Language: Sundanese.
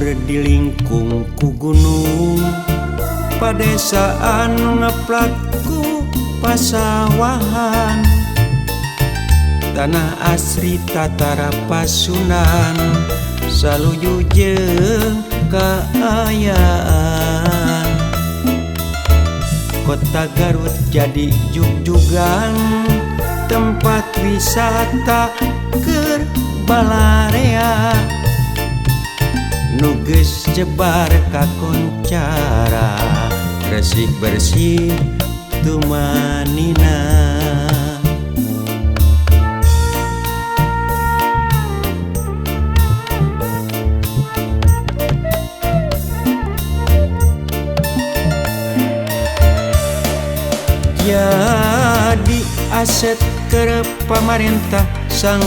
Keur dilingkung ku gunung, padesaan ngeplak ku pasawahan, tanah asri tatara Pasundan saluju jeung kaayaan. Kota Garut jadi jugjugan tempat wisata keur balarea nu geus jebar kakoncara, resik bersih tumanina. Jadi aset ke pamarentah sang